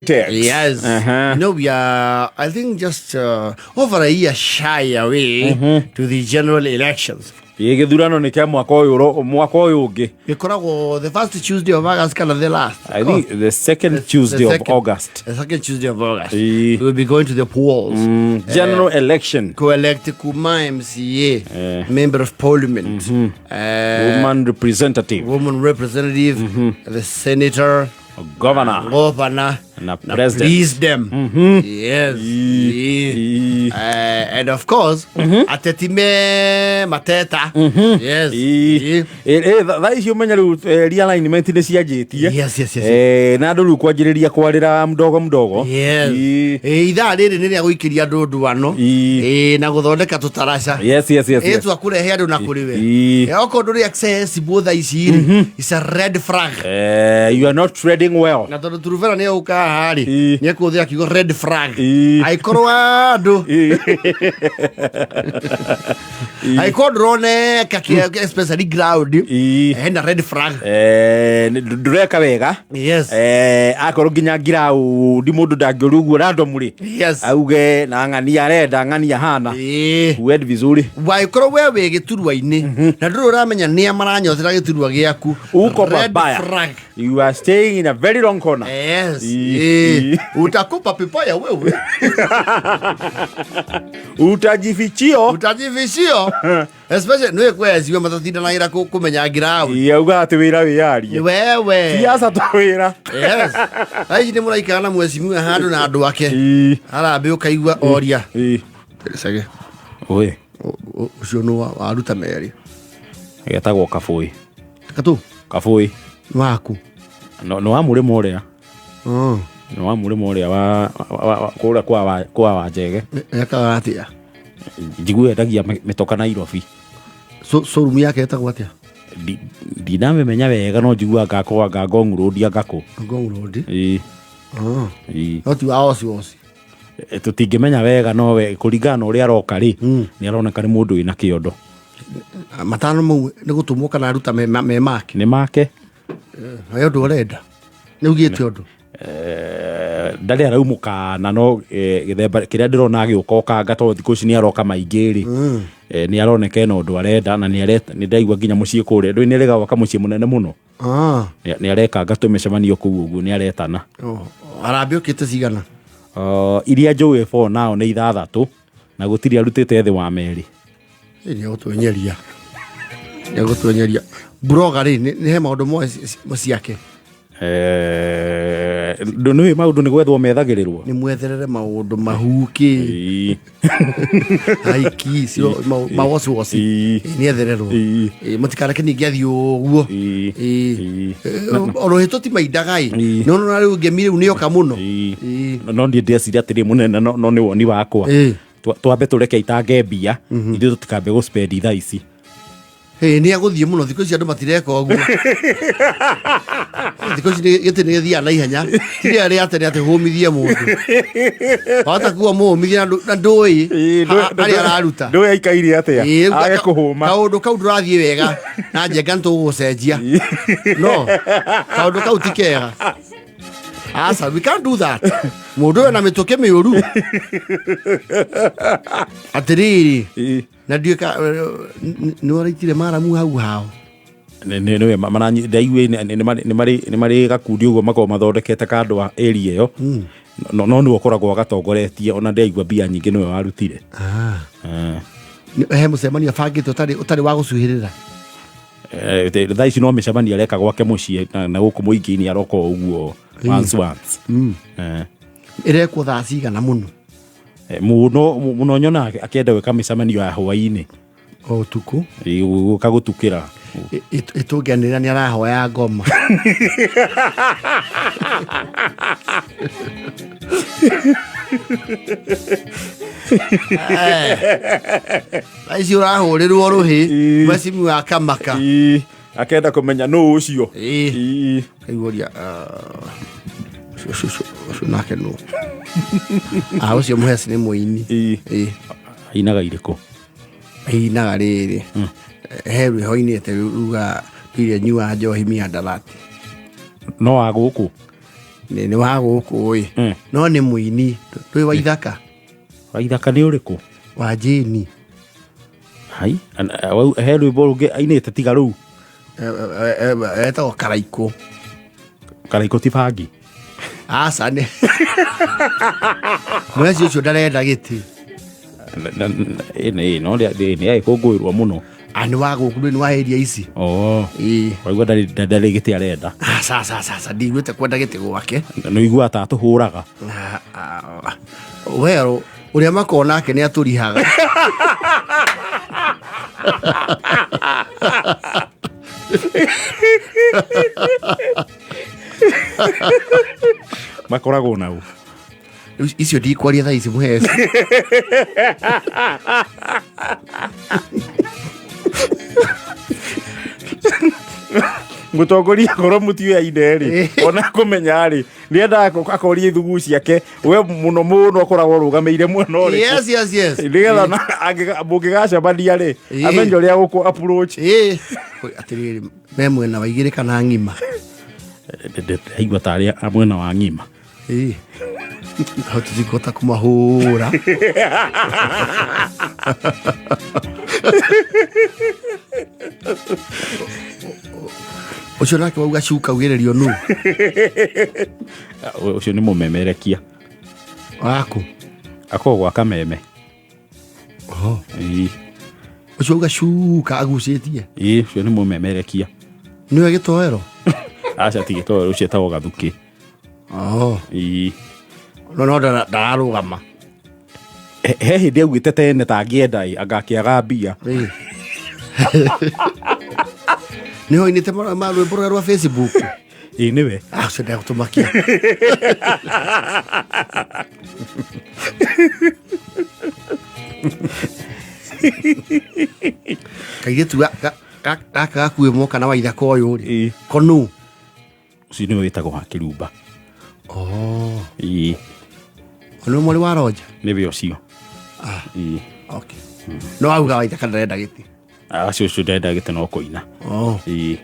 Tax. Yes. We are, I think, just over a year shy away to the general elections. Ĩ, gĩthurano nĩ kĩa mwaka ũyũ mwaka ũyũ ũngĩ. Gĩkoragwo the first Tuesday of August kana the last? I think the second Tuesday The of second August. The second Tuesday of August. Ĩĩ. We will be going to the polls. General election. Co-elect kuma MCA, member of parliament, woman representative, woman representative, the senator, governor, governor, na president. Please them. Yes. Ĩĩ. Yeah. And of course, ateti me mateta. Yes. Ĩĩ. Yeah. Ĩ, ĩ, thaa ici ũmenya rĩu realignment nĩ cianjĩtie. Yes. Na andũ rĩu kwanjĩrĩria kwarĩra mdogo mdogo. Yes. Ĩĩ. Ithaa rĩrĩ nĩ rĩa gũikĩria andũ nduano. Ĩĩ. Na gũthondeka tũtaraca. Yes. Twakũrehe andũ na kũrĩ we. Ĩĩ. Okorwo ndũrĩ accessible thaa ici rĩ, it's a red flag. You are not treading well. Na tondũ Turubera nĩ egũka haha rĩ, Ĩĩ. nĩ ekũhũthĩra kiugo red flag. Ĩĩ. Angĩkorwo andũ angĩkorwo ndũroneka especially ground, Ĩĩ. hena red flag. Ndũreka wega. Yes. Akorwo nginya ngiraũndi mũndũ ndangĩũria ũguo randomly auge na ng'ania arenda ng'ania hana. Wed vizuri. Wangĩkorwo we wĩ gĩturwa-inĩ na ndũrĩ ũramenya nĩa maranyotera gĩturwa gĩaku, uko red pabaya. flag. You are staying in a very wrong corner. Yes. Ĩĩ. Ĩĩ. Ĩĩ. Utakupa pipaya wewe. Utajifichio. Utajifichio, especially nĩ kweziwe matatindanagĩra kũmenya ngiraũ. Auga atĩ wĩra wĩyarie. Wewe. Siasa to wĩra. Yes, aici nĩ mũraikara na mwecimiwa handũ na andũ ake Ĩĩ. harambĩ ũkaigua oria. Ĩĩ. Cege. Ũĩ. Ũcio nũ waruta merĩ? Getagwo Kabũĩ. Katũ. Kabũĩ. Nĩ waku? No nĩ wa mũrĩmo ũrĩa. Oh. Nĩ wa mũrĩmo ũrĩa wa kũrĩa kwa Wanjege. Ekaga atĩa? Njigue endagia mĩtoka Nairobi. Showroom yake ĩtagwo atĩa? Ndinamĩmenya wega, no njiguaga ngakwa Ngong Road angakũ. Ngong Road. Ĩĩ. Oh. Ĩĩ. No ti wa oci oci? Tũtingĩmenya wega, no we kũringana na ũrĩa aroka rĩ, nĩ aroneka nĩ mũndũ wĩna kĩondo. Matano mau nĩ gũtũmwo kana aruta me make? Nĩ make. He ũndũ ũrenda? Nĩ ugĩte ũndũ? Ndarĩ araumũkana, no gĩthemba kĩrĩa ndĩrona agĩũka ũkanga, tondũ thikũ ici nĩ aroka maingĩ rĩ, nĩ aroneka ena ũndũ arenda, na nĩ ndaigua nginya mũciĩ kũrĩa ndũĩ nĩ erĩga gwaka mũciĩ mũnene mũno. Ah. Nĩ arekanga tũmĩcemanio kũu ũguo nĩ aretana. Oh, harambĩ ũkĩte cigana? Iria njũĩ for now nĩ ithathatũ, na gũtirĩ arutĩte thĩ wa merĩ. Nĩ egũtwenyeria, nĩ egũtwenyeria broga rĩ, nĩ he maũndũ moe ciake. Nĩũĩ maũndũ nĩ gwethwo methagĩrĩrwo. Nĩ mwetherere maũndũ mahuki. Ĩĩ. Haiki cio mawociwoci. Ĩĩ. Nĩ ethererwo. Ĩĩ. Mũtikareke ningĩ athiĩ ũguo. Ĩĩ. Ĩĩ. Ĩĩ. Oro hĩtũ ti maindaga ĩ. Ĩĩ. No nona rĩu ngemi rĩu nĩ yoka mũno. Ĩĩ. Ĩĩ. No niĩ ndĩreciria atĩrĩ mũnene, no nĩ woni wakwa. Ĩĩ. Twambe tũreke itange mbia, ithuĩ tũtikambe gũspend thaa ici. Ĩ, nĩ agũthiĩ mũno, thikũ ici andũ matireka ũguo, thikũ ici gĩtĩ nĩ gĩthiaga na ihenya, ti rĩrĩa rĩa tene atĩ hũmithie mũndũ wahota kuga mũhũmithie na ndũĩ harĩa araruta. Ndũĩ aikaire atĩa. Ĩ, rĩu age kũhũma. Kaũndũ kau ndũrathiĩ wega na njenga nĩ tũgũgũcenjia, no kaũndũ kau ti kega, aca, we can't do that. Mũndũ ũyũ na mĩtũkĩ mĩũru atĩrĩrĩ. Ĩĩ. Na ndiũĩ nĩ waraitire maramu hau hao. Nĩwe ndaigua nĩ marĩ gakundi ũguo makoragwo mathondekete kando wa area ĩyo, no nĩwe ũkoragwo agatongoretie, ona ndaigua mbia nyingĩ nĩwe warutire. Ah. He mũcemanio abangĩte ũtarĩ wa gũcuhĩrĩra? Thaa ici no mĩcemanio areka gwake mũciĩ na gũkũ mũingĩ-inĩ aroka o ũguo once once. Ĩrekwo thaa cigana mũno? Mũno mũno nyona akĩenda gwĩka mĩcemanio ya hwaĩ-inĩ. O ũtukũ? Ĩ, gũka gũtukĩra. Ĩtũngĩanĩrĩra nĩ arahoya ngoma. Thaa ici ũrahũrĩrwo rũhĩ. Ĩ. Mwecimu wa kamaka. Ĩ, akenda kũmenya nũ ũcio. Ĩ. Ĩ. Kaiguria ũcio nake nũ? Ah, ũcio mũheci nĩ mũini. Ĩ. Ĩ. Ainaga irĩkũ? Ainaga rĩrĩ, he rwĩho inĩte ruga ndirĩ nyua njohi miandarati. No wa gũkũ? Nĩ wa gũkũ ĩ. No nĩ mũini. Ndũĩ wa ithaka? Wa ithaka nĩ ũrĩkũ? Wa Jane. Hai, he rwĩmbo rũngĩ ainĩte tiga rũu? Etagwo Karaikũ. Karaikũ ti bangi? Aca nĩ. Mwezi ũcio ndarenda gĩtĩ. No nĩ agĩkũngũĩrwo mũno. A nĩ wa gũkũ, nĩ wa area ici. Oh. Ĩĩ. Waigua ndarĩ gĩtĩ arenda. Aca aca aca aca, ndiguĩte kwenda gĩtĩ gwake. Nĩ ũiguaga ta atũhũraga. Well, ũrĩa makoragwo nake nĩ atũrihaga. Makoragwo nau. Rĩu icio ndikwaria thaa ici mũheci. Mũtongoria korwo mũtiũyaine rĩ, ona kũmenya rĩ, nĩendaga akoria ithugu ciake we mũno mũno akoragwo ũrũgamĩire mwena ũrĩkũ. Yes, yes, yes. Nĩgetha ona mũngĩgacemania rĩ, amenye ũrĩa gũkũ approach. Ĩĩ. Atĩrĩrĩ, me mwena wa igĩrĩ kana ng'ima? Ndaigua tarĩ mwena wa ng'ima. Ĩĩ. Hau tũtingĩhota kũmahũra. Ũcio nake wauga cuka ugĩrĩrio nũ? Ũcio nĩ mũmemerekia. Waku? Akoragwo gwa Kameme. Oho. Ĩĩ. Ũcio auga cuka agucĩtie? Ĩĩ, ũcio nĩ mũmemerekia. Nĩwe gĩtoero? Aca ti gĩtoero, ũcio etagwo Gathukĩ. Oh. Ĩĩ. No no ndararũgama. He hĩndĩ augĩte tene tangĩenda ĩ, angakĩaga mbia. Ĩĩ. Nĩ hoinĩte rwĩmbo rũrĩa rwa Facebook? Ĩĩ nĩwe. Ah, ũcio ndegũtũmakia. Kairĩtu gaka gakuĩ moka na waithaka ũyũ rĩ. Ĩĩ. Konu. Ũcio nĩwe wĩtagwo wa Kĩrumba. Oh. Ĩĩ. Nĩ mwarĩ wa Roja? Nĩwe ũcio. Ah. Ĩĩ. Okay. No auga waithaka ndarenda gĩtĩ. Acio ũcio ndarenda gĩtĩ no kũina. Oh. Ĩĩ.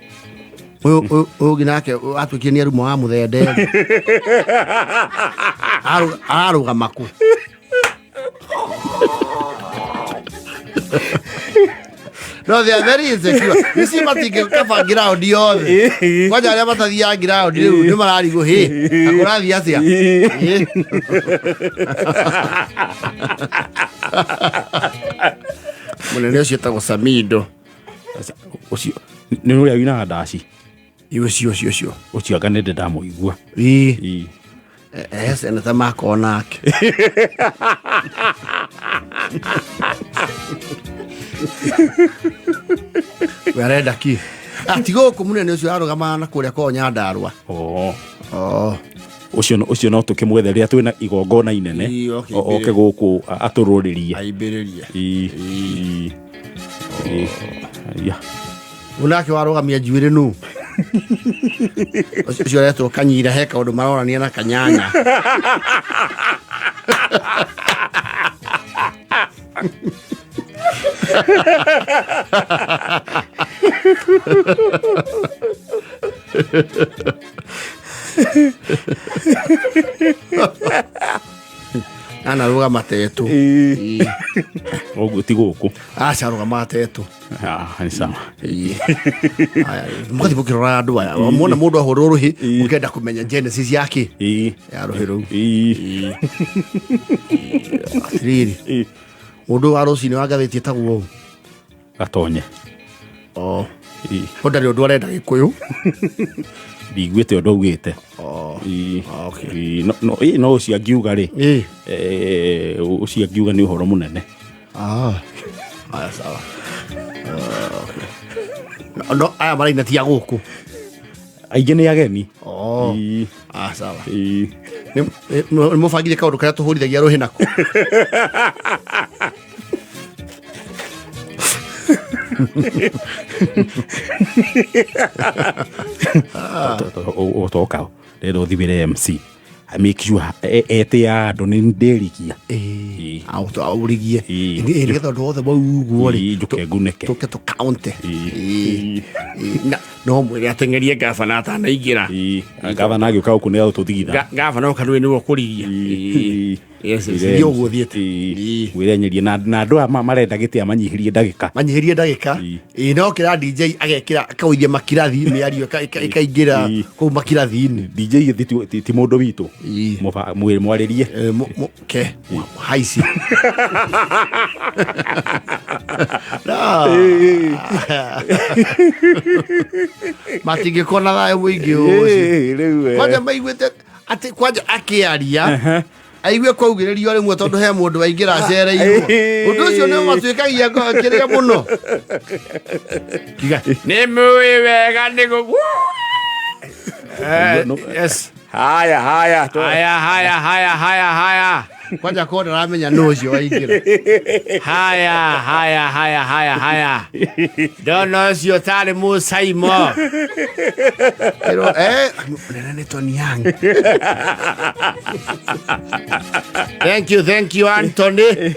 Ũyũ ũngĩ nake atuĩkire nĩ arumwo wa mũthende. Ararũgama kũ? No, they are very insecure. You see, matingĩkaba ground yothe. Kwanja arĩa matathiaga ground rĩu nĩ mararigwo hĩ, akũrathiĩ atĩa? Ĩ. Mũnene ũcio etagwo Samido. Ũcio nĩ ũrĩa winaga ndaci. Ĩ, ũcio ũcio ũcio. Ũcio anga nĩ ndĩ ndamũigua. Ĩ. Ĩ. He seneta makorwo nake. We arenda ki? Ati gũkũ mũnene ũcio arũgamaga na kũrĩa kwao Nyandarũa. Oh. Oh. Ũcio no tũkĩmwethe rĩrĩa twĩna igongona inene. Ĩ, oke Oke gũkũ atũrũrĩrie. Aimbĩrĩrie. Ĩ. Ĩ. Ĩ. Ya. Ũyũ nake warũgamia njuĩrĩ nũ? Ũcio aretwo Kanyira, he kaũndũ marorania na Kanyanya. Anarũgama tetũ. Ĩ. Ũguo ti gũkũ. Aca arũgamaga tetũ. Ah, nĩ sawa. Ĩĩ. Aya, mũgathiĩ mũkĩroraga andũ aya muona mũndũ ahũrwo rũhĩ mũkenda kũmenya genesis yake Ĩĩ. ya rũhĩ rũu. Ĩĩ. Atĩrĩrĩ, Ĩĩ. mũndũ wa rũcinĩ wa ngathĩti etagwo ũũ. Gatonye. Oh. Ĩĩ. Ho ndarĩ ũndũ arenda gĩkũyũ. Ndiguĩte ũndũ augĩte. Oh. Ĩĩ. Okay. Ĩĩ, ĩĩ, no ũcio angiuga rĩ. Ĩĩ. Ũcio angiuga nĩ ũhoro mũnene. Ah. Aya sawa. Ah, okay. No, no aya maraina ti a gũkũ. Aingĩ nĩ ageni. Oh. Ĩĩ. Ah, sawa. Ĩĩ. Nĩ mũbangire kaũndũ karĩa tũhũrithagia rũhĩ nako. Ũtoka ndĩrenda ũthimĩre MC. I make sure ete ya andũ nĩ ndĩrikia. Ĩĩ. Aũrigie. Ĩĩ. Nĩgetha ũndũ wothe wau ũguo rĩ. Ĩĩ, njũke ngunĩke. Tũke tũ count. Ĩĩ. Ĩĩ. Na No mwĩre ateng'erie gavana atanaingĩra. Ĩĩ, gavana agĩũka gũkũ nĩ agũtũthigitha. Gavana oka nĩwe nĩwe ũkũrigia. Ĩĩ. Yes, yes, Mwĩre- thiĩ ũguo ũthiĩte. Ĩĩ. Ĩĩ. Mwĩre anyerie na andũ aya marenda gĩtĩ amanyihirie ndagĩka. Manyihirie ndagĩka. Ĩĩ. Ĩĩ, no kĩra DJ agekĩra akaũithia makirathi mĩario ĩkaingĩra Ĩĩ. kũu makirathi-inĩ. DJ gĩthĩ ti mũndũ witũ. Ĩĩ. Mwarĩrie. Eh, ke haici. No. Matingĩkorwo na thayũ mũingĩ ũcio. Ĩĩ, rĩu Kwanja maiguĩte atĩ kwanja akĩaria aigue kwaugĩrĩrio rĩmwe tondũ he mũndũ waingĩra acereirwo. Ũndũ ũcio nĩ matuĩkagia kĩrĩa mũno. Kiuga, nĩ mũĩ wega nĩ gũ yes. Haya haya. Haya haya haya haya haya. Kwanja korwo ndaramenya nũ ũcio waingĩra. Haya haya haya haya haya. Ndona ũcio tarĩ mũcaimo. Ĩrwo, mũnene nĩ Tony Young. Thank you, thank you, Anthony.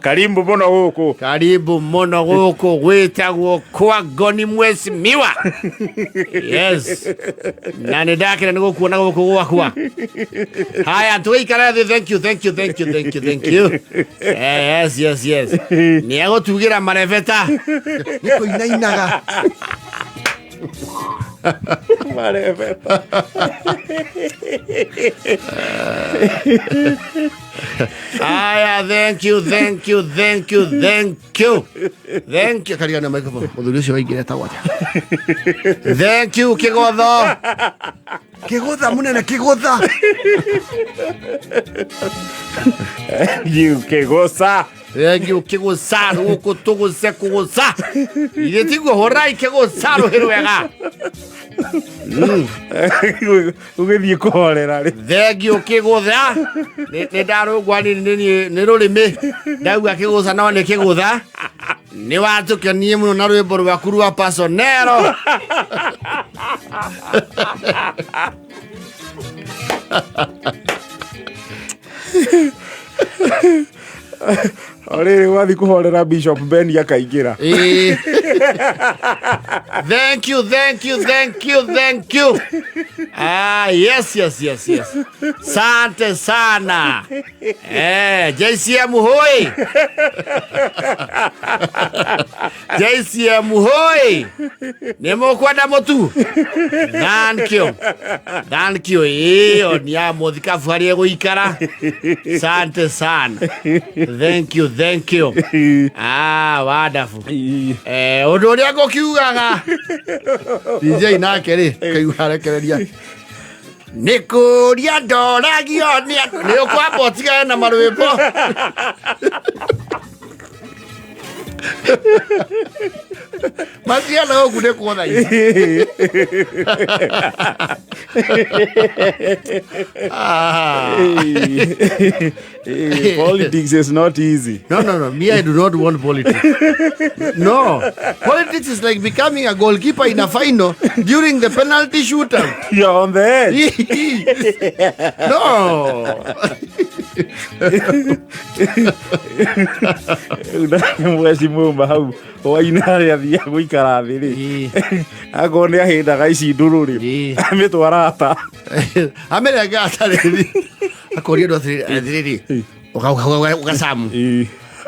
Karibu mũno gũkũ. Karibu mũno gũkũ gwĩtagwo kwa Ngoni Mheshimiwa. Yes. Na nĩ ndakena nĩ gũkuona gũkũ gwakwa. Haya, tũgĩikara thĩ. Thank you, thank you, thank you, thank you, thank you. Yes, yes, yes. Nĩ egũtugĩra marebeta. Nĩ kũinainaga. Marebeta. Haya, thank you, thank you, thank you, thank you. Thank you. Karigana microphone. Mũthuri ũcio waingĩra etagwo atĩa? Thank you, Kĩgotho. Kĩgũtha mũnene, kĩgũtha. You kĩgũca. Thank you, kĩgũca gũkũ tũgũce kũgũca. Ithe tiguo hũrai kĩgũca rũhĩ rwega. Ũgĩthiĩ kũhorera rĩ. Thank you, kĩgũtha. Nĩ ndarũngwa nĩ nĩ rũrĩmĩ. Ndauga kĩgũca no nĩ kĩgũtha. Nĩ watũkenie mũno na rwĩmbo rwaku rwa Pasonero. O rĩrĩ wathiĩ kũhorera Bishop Ben akaingĩra. Ĩĩ. Thank you, thank you, thank you, thank you. Ah, yes, yes, yes, yes. Sante sana. JCM hoi. JCM hoi. Nĩ mũkwenda mũtu? Thank you. Thank you. Ĩyo nĩ ya mũthikabu harĩa ĩgũikara. Sante sana. Thank you, thank you. Ah, wonderful. Ũndũ ũrĩa ngũkiugaga DJ nake rĩ kaigua arekereria nĩ kũria ndoragio nĩ andũ nĩ ũkwamba ũtigane na marwĩmbo. Matiana gũkũ nĩ kuotha ici. Ah. Politics is not easy. No, no, no. Me, I do not want politics. No. Politics is like becoming a goalkeeper in a final during the penalty shootout. You're on the edge. No. Mheshimiwa hau hwainĩ harĩa athiaga gũikara thĩ rĩ, akorwo nĩ ahĩndaga ici ndũrũ rĩ, amĩtwaraga ta Amerenga atarĩri. Akoria andũ atĩrĩrĩ, atĩrĩrĩ, ũgacamu.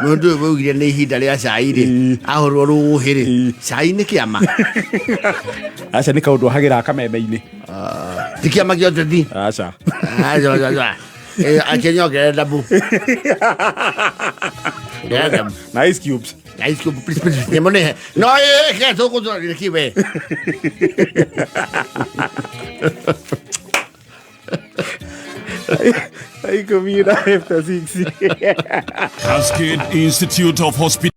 Mũndũ ũyũ waugire nĩ ihinda rĩa cai rĩ, ahũrwo rũhĩ rĩ, cai nĩ kĩama. Aca nĩ kaũndũ ahagĩra kameme-inĩ. Ti kĩama kĩa ũteti. Aca. Akĩnyongerera ndabu. Ndabu. Na ice cubes. Ice cube, please, please. Nyamũ nĩ no ĩke tũkũtũrire kiwe. 10:56. Cascade Institute of Hospitality.